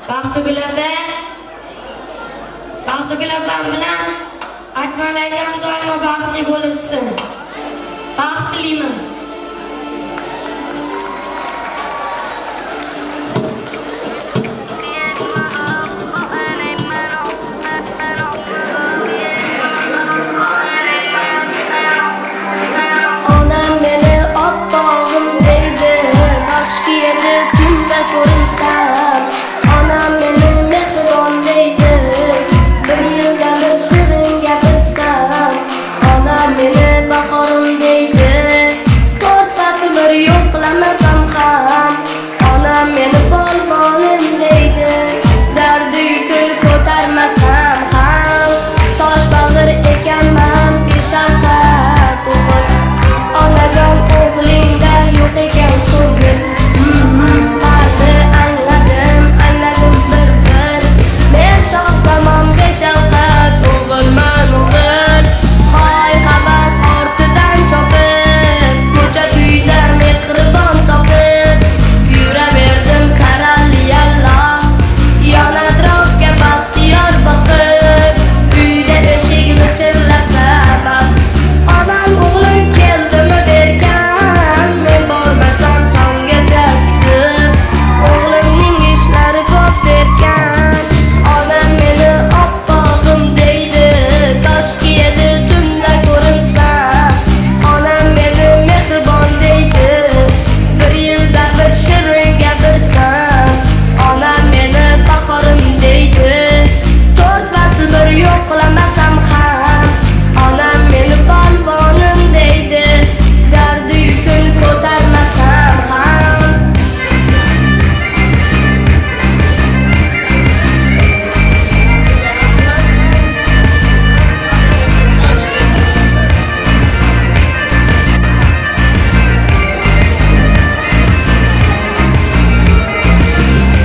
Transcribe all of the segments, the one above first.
Baxtigul opa, Baxtigul opam bilan Akmal akam doimo baxtli bo'lsin. Baxt tilayman. Onam meni oppog'im deydi, naqsh edi tunda ko'rinsam. Onam meni mehribon deydi, bir yilda bir shirin gapirsam. Onam meni bahorim deydi, to'rt fasl bir yo'qlamasam ham. Onam meni polvonim deydi, dardi yukini ko'tarmasam ham. Tosh bag'ir ekanman beshalqa to'g'ri, onajon o'g'lingda yo'q ekan ko'ngil. Barni angladim, angladim bir bir. Men shoh zamon beshalqat o'g'ilman o'g'il. Hoy havas ortidan chopib, ko'cha kuyda mehribon topib, yuraverdim qarali yallo, yon atrofga baxtiyor boqib. Uyda eshik g'ijillasa bas, onam o'g'lim keldimi derkan. Men bormasam tonggacha kutib, o'g'limning ishlari ko'p derkan. Onam meni oppog'im deydi, toshki edi tunda ko'rinsam. Onam meni mehribon deydi, bir yilda bir shirin gapirsam. Onam meni bahorim deydi, to'rt fasl bir yo'qlamasam ham. Onam meni polvonim deydi, dardi yukini ko'tarmasam ham.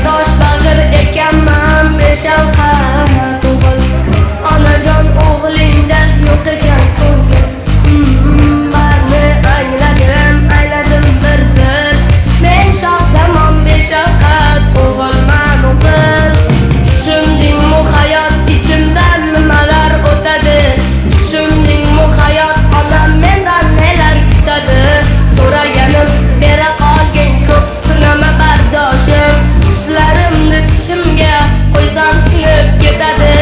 Tosh bag'ir ekanman beshalqa to'g'il, onajon o'g'lingda yo'q ekan ko'ngil. Barni angladim, angladim bir bir. Men shoh zamon beshalqat o'g'ilman o'g'il. Tushundingmi hayot ichimdan nimalar o'tadi? Tushundingmi hayot onam mendan nelar kutadi? So'raganim bera qolgin ko'p sinama bardoshim. Tishlarimni tishimga qo'ysam sinib ketadi.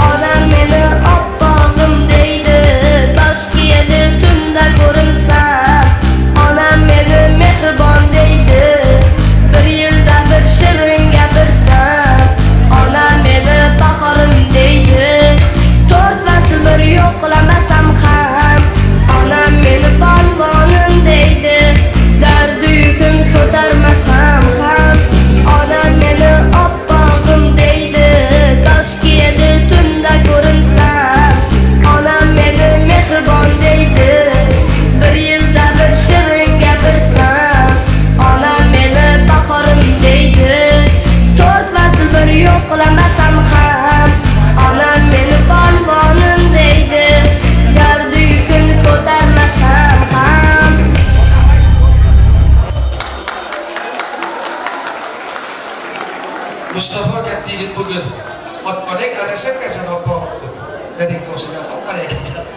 Onam meni oppog'im deydi, toshki edi tunda ko'rinsam. Onam meni mehribon deydi, bir yilda bir shirin gapirsam. Onam meni bahorim deydi, to'rt fasl bir yo'qlamasam ham. Onam meni polvonim deydi, dardi yukini ko'tarmasam ham. Onam meni oppog'im deydi, toshki edi tunda ko'rinsam. Onam meni mehribon deydi, bir yilda bir shirin gapirsam. Onam meni bahorim deydi, to'rt fasl bir yo'qlamasam ham. Onam meni polvonim deydi, dardi yukini ko'tarmasam ham. Mustafa katta yigit bugun. Ot bor ekan, adashib ekansan, oppog'im deb. Dadang qo'shilgan ot bor ekansan.